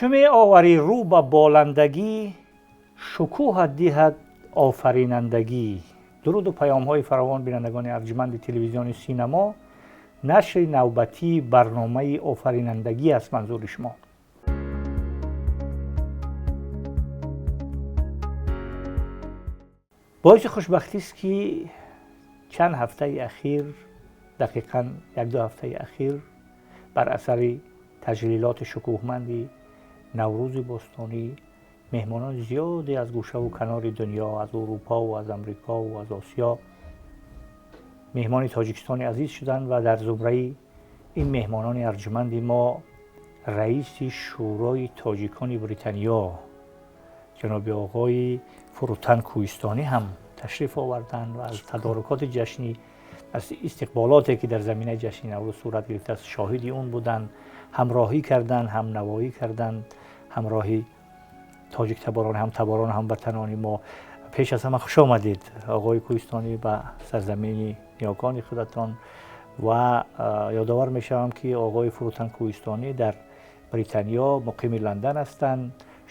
Чӣ меоварӣ рӯ ба боландагӣ, шукӯҳат диҳад офаринандагӣ. Дуруду паёмҳои фаровон, бинандагони арҷманди телевизиони Синамо. Нашри навбатии барномаи офаринандагӣ аст манзури шумо. Боиси хушбахтист, ки чанд ҳафтаи ахир, дақиқан 1-ду ҳафтаи ахир, бар асари таҷлилоти шукӯҳманди Наврӯзи бостонӣ меҳмонони зиёде аз гӯшаву канори дунё, аз Урупову аз Амрикову аз Осиё меҳмони Тоҷикистони азиз шуданд ва дар зумраи ин меҳмонони арҷманди мо раиси Шӯрои тоҷикони Британиё ҷаноби оғои Фурӯтан Кӯҳистонӣ ҳам ташриф оварданд ва аз тадорукоти ҷашнӣ, аз истиқболоте ки дар заминаи ҷашни Наврӯз сурат гирифтааст, шоҳиди он буданд, ҳамроҳӣ карданд, ҳамнавоӣ карданд ҳамроҳи тоҷиктаборон, ҳамтаборон, ҳамватанони мо. Пеш аз ҳама хуш омадед, оғои Кӯҳистонӣ, ба сарзамини ниёкони худатон. Ва ёдовар мешавам, ки оғои Фурӯтан Кӯҳистонӣ дар Британиё муқими Ландан ҳастанд,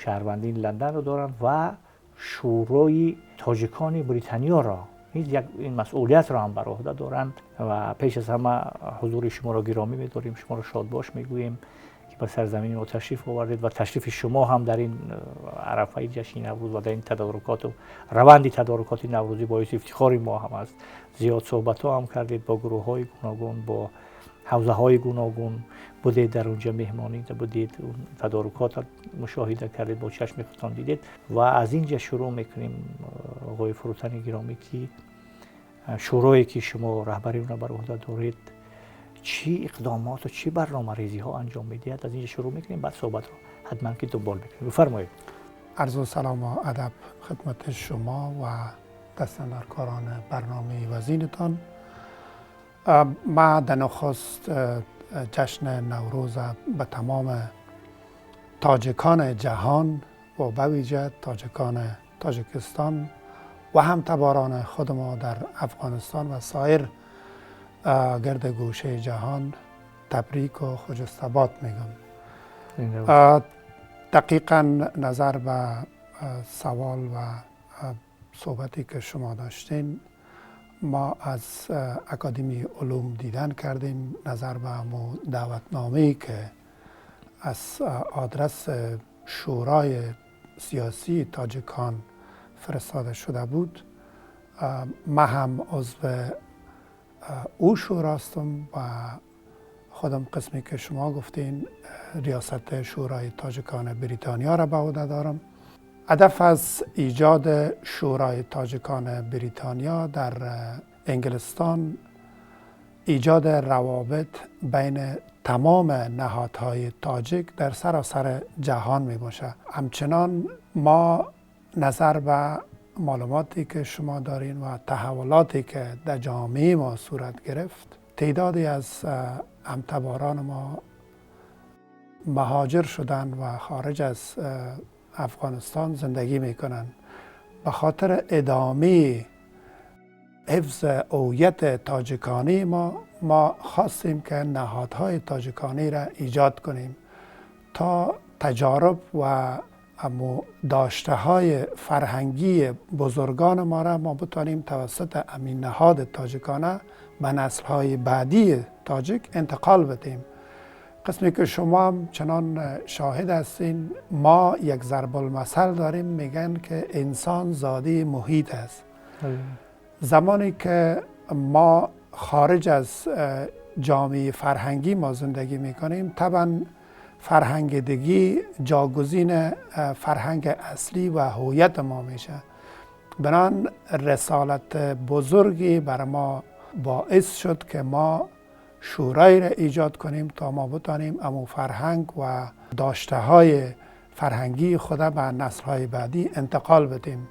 шаҳрвандии Ланданро доранд ва Шӯрои тоҷикони Британиёро низ як ин масъулиятро ҳам бар уҳда доранд. Ва пеш аз ҳама ҳузури шуморо гиромӣ медорем, шуморо шодбош мегӯем, ки ба сарзамини мо ташриф овардед ва ташрифи шумо ҳам дар ин арафаи ҷашни Наврӯз ва дар ин тадорукоту раванди тадорукоти наврӯзӣ боиси ифтихори мо ҳам аст. Зиёд суҳбатҳо ҳам кардед бо гурӯҳҳои гуногун, бо ҳавзаҳои гуногун будед, дар онҷа меҳмонӣ будед, тадорукотро мушоҳида кардед, бо чашми худтон дидед. Ва аз ин ҷа шурӯъ мекунем, оғои Фурӯтани гиромӣ, ки шӯрое ки шумо раҳбари онро бар уҳда доред, чӣ иқдомоту чӣ барномарезиҳо анҷом медиҳад. Аз инҷа шурӯъ мекунем, баъд суҳбатро ҳатман ки дунбол мекунем. Бифармоед. Арзу салому адаб хидмати шумо ва дастандаркорони барномаи вазинатон. Ма дар нахуст ҷашни Наврӯз ба тамоми тоҷикони ҷаҳон ва ба вижа тоҷикони Тоҷикистон ва ҳамтаборони худ мо дар Афғонистон ва соир гирди гӯшаи ҷаҳон табрику хуҷастабод мегӯям. Дақиқан назар ба савол ва суҳбате ки шумо доштین, мо аз Академияи улум дидан кардем. Назар ба ҳамон даъватномае ки аз одрас Шӯрои сиёсии тоҷикон фиристода шуда буд, ман ҳам узви ӯ шӯро ҳастам ва худам қисме ки шумо гуфтین, риёсати Шӯрои тоҷикони Британиёро ба уҳда дорам. ҳадаф аз ایجاد شورای تاجکان بریتانیا در انگلستان ایجاد روابط بین تمام نهادهای تاجک در سراسر جهان می باشه. همچنان ما نظر به معلوماتی که شما دارین و تحولاتی که در جامعه ما صورت گرفت، تعدادی از همتباران ما مهاجر شدن و خارج از افغانستان زندگی میکنن. به خاطر ادامه حفظ هویت تاجکانی ما خواستیم که نهادهای تاجکانی را ایجاد کنیم تا تجارب و امو داشته های فرهنگی بزرگان ما را ما بتانیم توسط امین نهاد تاجکانه به نسل های بعدی تاجک انتقال بدیم. قسمی که شما هم چنان شاهد هستین، ما یک ضرب المثل داریم، میگن که انسان زاده محیط است. زمانی که ما خارج از جامعه فرهنگی ما زندگی میکنیم، طبعا فرهنگ دیگی جاگزین فرهنگ اصلی و هویت ما میشه. بنان رسالت بزرگی بر ما باعث شد که ما شورایی را ایجاد کنیم تا ما بتانیم امو فرهنگ و داشته های فرهنگی خود به نسل های بعدی انتقال بدیم.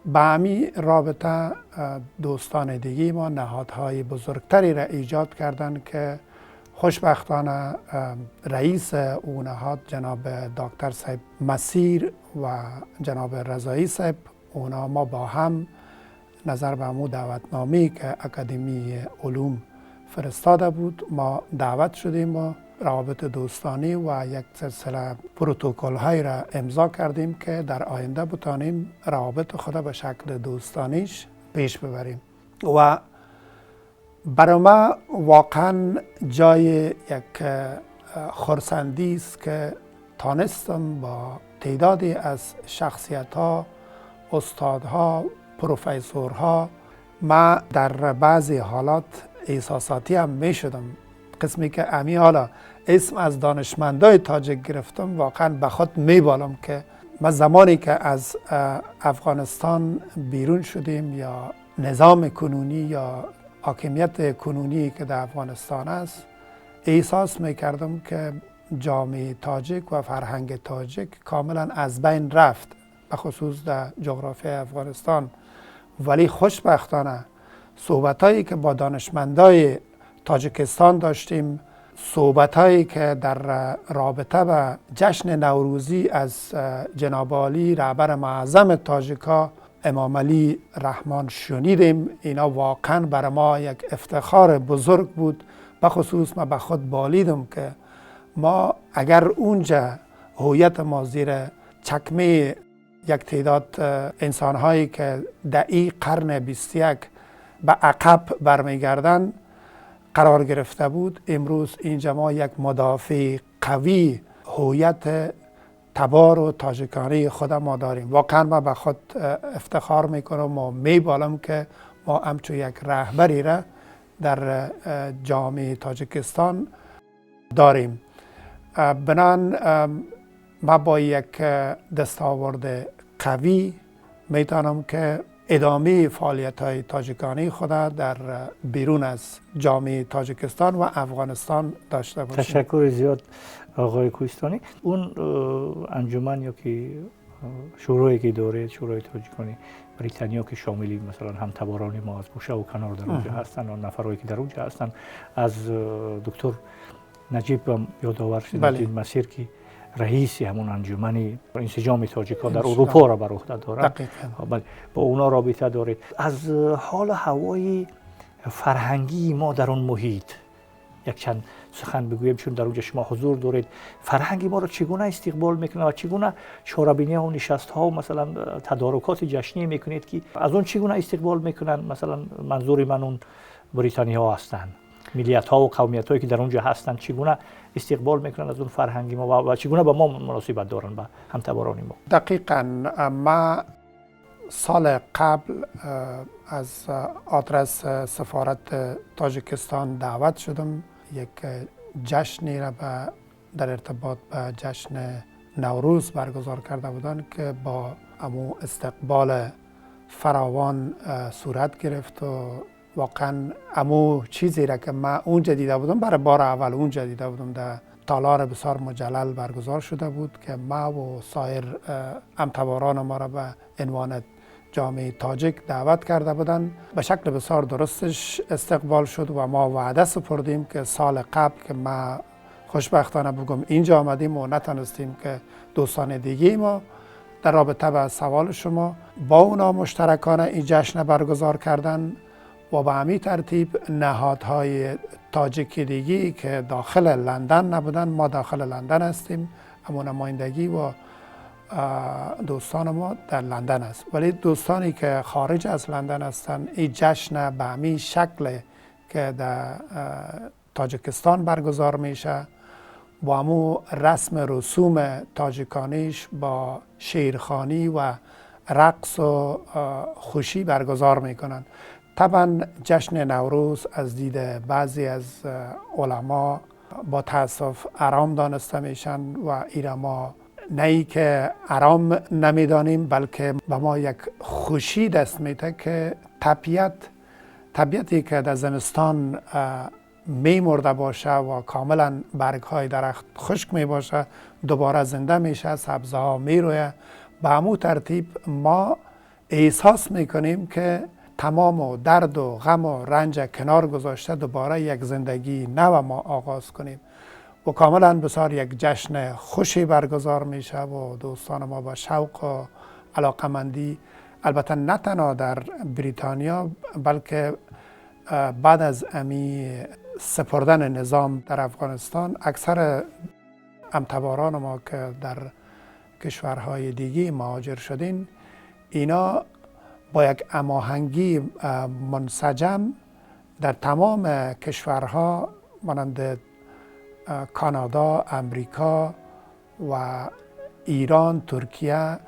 به همی رابطه دوستان دیگه ما نهادهای بزرگتری را ایجاد کردند که خوشبختانه رئیس او نهاد جناب دکتر صاحب مسیر و جناب رضایی صاحب، اونا ما با هم نظر به امو دعوتنامه‌ای که اکادمی علوم فرستاده بود ما دعوت شدیم و روابط دوستانی و یک سلسله پروتکل های را امضا کردیم که در آینده بتانیم روابط خود به شکل دوستانیش پیش ببریم. و برای ما واقعا جای یک خرسندی است که تانستم با تعدادی از شخصیت ها، استادها، پروفسورها، ما در بعضی حالات احساساتی هم می شدم. قسمی که امی حالا اسم از دانشمندای تاجک گرفتم، واقعا به خود می بالم که ما زمانی که از افغانستان بیرون شدیم یا نظام کنونی یا حاکمیت کنونی که در افغانستان است، احساس می کردم که جامعه تاجک و فرهنگ تاجک کاملا از بین رفت، به خصوص در جغرافیای افغانستان. ولی خوشبختانه صحبت‌هایی که با دانشمندای تاجیکستان داشتیم، صحبت‌هایی که در رابطه با جشن نوروزی از جناب عالی رهبر معظم تاجیکا امام علی رحمان شنیدیم، اینا واقعا برای ما یک افتخار بزرگ بود. به خصوص ما به خود بالیدم که ما اگر اونجا هویت ما زیر چکمه یک تعداد انسان‌هایی که در این قرن 21 به عقب برمیگردن قرار گرفته بود، امروز اینجا ما یک مدافع قوی هویت تبار و تاجیکانی خود ما داریم. واقعا ما به خود افتخار میکنم و میبالم که ما همچون یک رهبری را در جامعه تاجیکستان داریم. بنان ما با یک دستاورد قوی میتونم که ادامه فعالیت‌های تاجیکانی خود در بیرون از جامعه تاجیکستان و افغانستان داشته باشیم. تشکر زیاد آقای کوهستانی. اون انجمن یا که شورایی که داره، شورای تاجیکانی بریتانیا که شاملی مثلا هم تباران ما از گوشه و کنار در اونجا هستن و نفرایی که در اونجا هستن، از دکتر نجیب هم یادآور شد این مسیر که رئیس همون انجمن انسجام تاجیکان در اروپا را بر عهده دارد، با اونا رابطه دارید. از حال هوای فرهنگی ما در اون محیط یک چند سخن بگویم، چون در اونجا شما حضور دارید. فرهنگ ما را چگونه استقبال میکنه و چگونه چاره‌بینی ها و نشست ها و مثلا تدارکات جشنی میکنید که از اون چگونه استقبال میکنن؟ مثلا منظور من اون بریتانیا ها هستند، ملیت ها و قومیت هایی که در اونجا هستند، چگونه استقبال میکنن از اون فرهنگ ما و چگونه با ما مناسبت دارن با همتباران ما؟ دقیقاً ما سال قبل از آدرس سفارت تاجیکستان دعوت شدم یک جشنی را در ارتباط به جشن نوروز برگزار کرده بودند که با امو استقبال فراوان صورت گرفت و واقعا امو چیزی را که من اونجا دیده بودم، برای بار اول اونجا دیده بودم، در تالار بسیار مجلل برگزار شده بود که ما و سایر همتباران ما را به عنوان جامعه تاجیک دعوت کرده بودند. به شکل بسیار درستش استقبال شد و ما وعده سپردیم که سال قبل که ما خوشبختانه بگم اینجا آمدیم و نتانستیم که دوستان دیگه ما در رابطه به سوال شما با اونا مشترکانه این جشن برگزار کردن و به همین ترتیب نهادهای تاجیکی دیگه که داخل لندن نبودن، ما داخل لندن هستیم، اما نمایندگی و دوستان ما در لندن است، ولی دوستانی که خارج از لندن هستند این جشن به همین شکل که در تاجیکستان برگزار میشه با همو رسم رسوم تاجیکانیش با شیرخوانی و رقص و خوشی برگزار میکنن. طبعا جشن نوروز از دید بعضی از علما با تاسف حرام دانسته میشن و ایرا ما نه ای که حرام نمیدانیم، بلکه به ما یک خوشی دست میده که طبیعتی که در زمستان میمرده باشه و کاملا برگ های درخت خشک می باشه دوباره زنده میشه، سبزه ها میرویه. به همون ترتیب ما احساس میکنیم که تمام و درد و غم و رنج کنار گذاشته دوباره یک زندگی نو ما آغاز کنیم و کاملا بسیار یک جشن خوشی برگزار میشه و دوستان ما با شوق و علاقمندی، البته نه تنها در بریتانیا بلکه بعد از امی سپردن نظام در افغانستان، اکثر همتباران ما که در کشورهای دیگه مهاجر شدین، اینا با یک هماهنگی منسجم در تمام کشورها مانند کانادا، امریکا و ایران، ترکیه،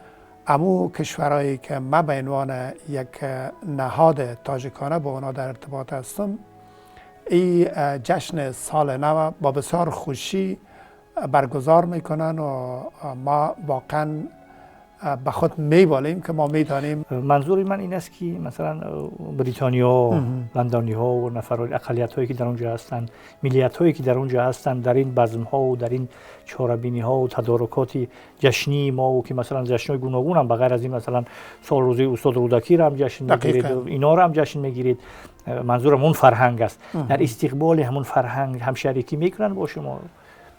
امو کشورهایی که ما به عنوان یک نهاد تاجیکانه با اونا در ارتباط هستم، این جشن سال نو با بسیار خوشی برگزار میکنن و ما واقعا به خود میبالیم که ما میدانیم. منظور من این است که مثلا بریتانیا، لندنی ها و نفرات اقلیت هایی که در اونجا هستند، ملیت هایی که در اونجا هستند، در این بزم ها و در این چاربینی ها و تدارکات جشنی ما و که مثلا جشن های گوناگون هم بغیر از این، مثلا سال روزی استاد رودکی را هم جشن میگیرید، اینا را هم جشن میگیرید. منظورم اون فرهنگ است. در استقبال همون فرهنگ همشریکی میکنن با شما.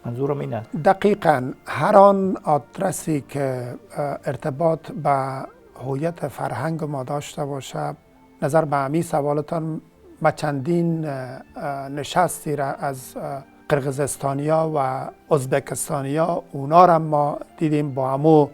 منظورم اینه. دقیقاً هر آن آدرسی که ارتباط به هویت فرهنگ ما داشته باشه، نظر به همین سوالتان، ما چندین نشستی را از قرغیزستانیا و ازبکستانیا، اونا را ما دیدیم با همو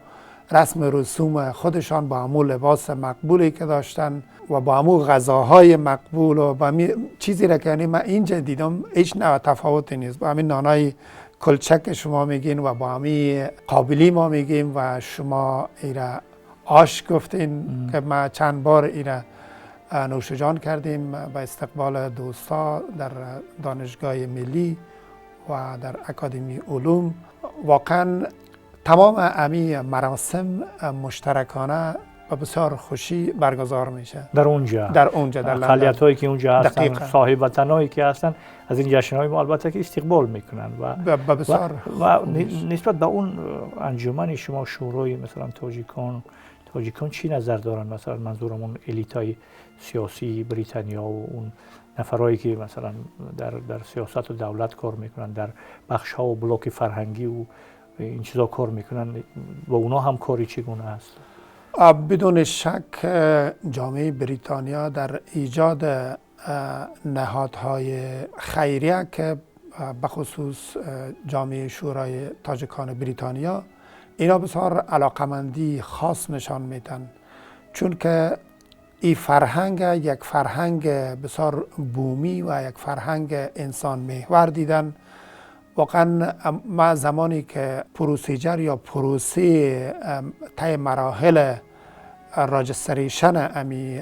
رسم رسوم خودشان، با همو لباس مقبولی که داشتن و با همو غذاهای مقبول و با چیزی را که یعنی من اینجا دیدم هیچ نوع تفاوتی نیست. با همین نانای کلچک شما میگین و با همین قابلی ما میگیم و شما ایره آش گفتین که ما چند بار ایره نوش جان کردیم به استقبال دوستا در دانشگاه ملی و در اکادمی علوم. واقعا تمام امی مراسم مشترکانه و بسیار خوشی برگزار میشه در اونجا، در اونجا، در اقلیت هایی که اونجا هستن، صاحب وطنایی که هستن، از این جشن های ما البته که استقبال میکنن و بسیار و نسبت به اون انجمن شما، شورای مثلا تاجیکان چی نظر دارن؟ مثلا منظورم اون الیتای سیاسی بریتانیا و اون نفرایی که مثلا در سیاست و دولت کار میکنن، در بخش ها و بلاک فرهنگی و این چیزا کار میکنن، با اونا هم کاری چگونه است؟ بدون شک جامعه بریتانیا در ایجاد نهادهای خیریه که بخصوص جامعه شورای تاجیکان بریتانیا، اینا بسیار علاقمندی خاص نشان میدن، چون که این فرهنگ یک فرهنگ بسیار بومی و یک فرهنگ انسان محور دیدن. واقعا ما زمانی که procedure یا پروسه طی مراحل registration امی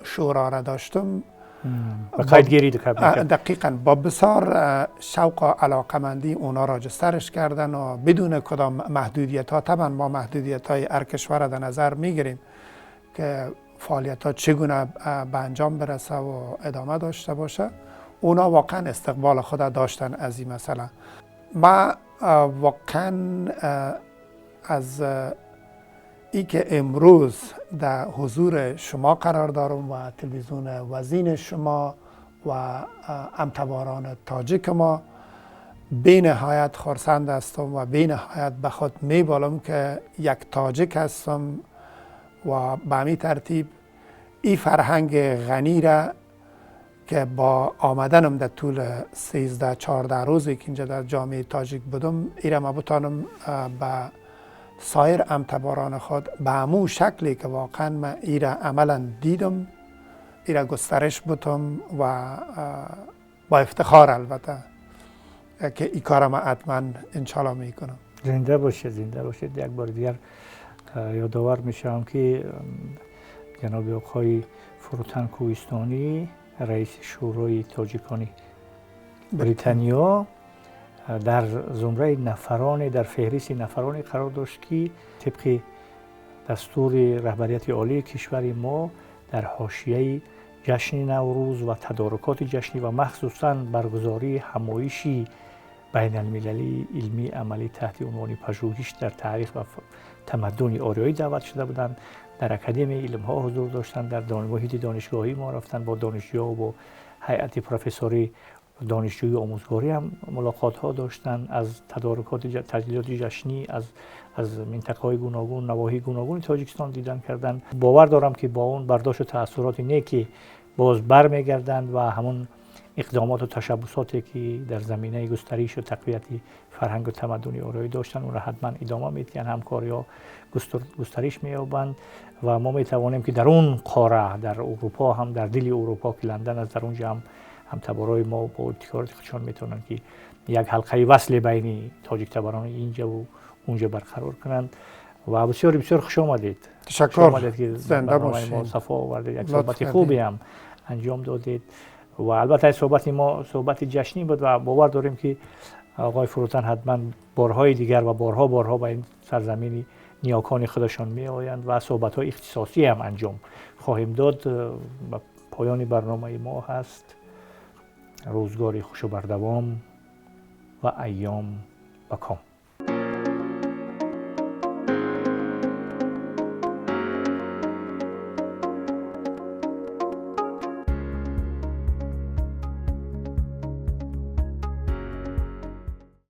شورا را داشتم و قیدگیری دقیقاً با بسیار شوق و علاقمندی اونا register ش کردن و بدون کدام محدودیت ها. طبعا ما محدودیت های هر کشور را در نظر میگیریم که فعالیت ها چگونه به انجام برسه و ادامه داشته باشه. اونا واقعا استقبال خود داشتن از این مسئله. ما واقعا از ای که امروز در حضور شما قرار دارم و تلویزیون وزین شما و همتباران تاجیک ما، بی نهایت خرسند هستم و بی نهایت به خود میبالم که یک تاجیک هستم و به همین ترتیب این فرهنگ غنی را که با آمدنم در طول 13-14 روزی که اینجا در جامعه تاجیک بودم، ایره ما بتانم به سایر همتباران خود به همون شکلی که واقعا من ایره عملا دیدم ایره گسترش بودم و با افتخار البته که این کار ما حتما انشالله میکنم. زنده باشید، زنده باشید. یک بار دیگر یادآور میشم که جناب آقای فروتن کوهستانی، رئیس شورای تاجیکانی بریتانیا، در زمره نفران، در فهرست نفرانی قرار داشت که طبق دستور رهبریت عالی کشور ما در حاشیه جشن نوروز و تدارکات جشنی و مخصوصاً برگزاری همایشی بین المللی علمی عملی تحت عنوان پژوهش در تاریخ و تمدن آریایی دعوت شده بودند. در اکادمی علم ها حضور داشتند، در محیط دانشگاهی ما رفتند، با دانشجوها و با هیئت پروفسوری دانشجویی آموزگاری هم ملاقات ها داشتند. از تدارکات تجلیلات جشنی از منطقه های گوناگون، نواحی گوناگون تاجیکستان دیدن کردند. باور دارم که با اون برداشت و تاثیرات نیکی باز برمیگردند و همون اقدامات و تشبثاتی که در زمینه گسترش و تقویت فرهنگ و تمدن آریایی داشتن اون را حتما ادامه میدین، همکاری ها گسترش مییابند و ما میتوانیم که در اون قاره، در اروپا هم، در دل اروپا که لندن است، در اونجا هم همتبارای ما با ابتکارات خودشان میتونن که یک حلقه وصل بین تاجیک تباران اینجا و اونجا برقرار کنند. و بسیار بسیار خوش آمدید. تشکر. آمدید که زنده برنامه ما باشین. صفا آوردید، یک لطف صحبت کردید. خوبی هم انجام دادید و البته صحبت ما صحبت جشنی بود و باور داریم که آقای فروتن حتما بارهای دیگر و بارها بارها به این سرزمین نیاکان خودشان می آیند و صحبت های اختصاصی هم انجام خواهیم داد. و پایان برنامه ما هست. روزگاری خوش و بردوام و ایام و کام.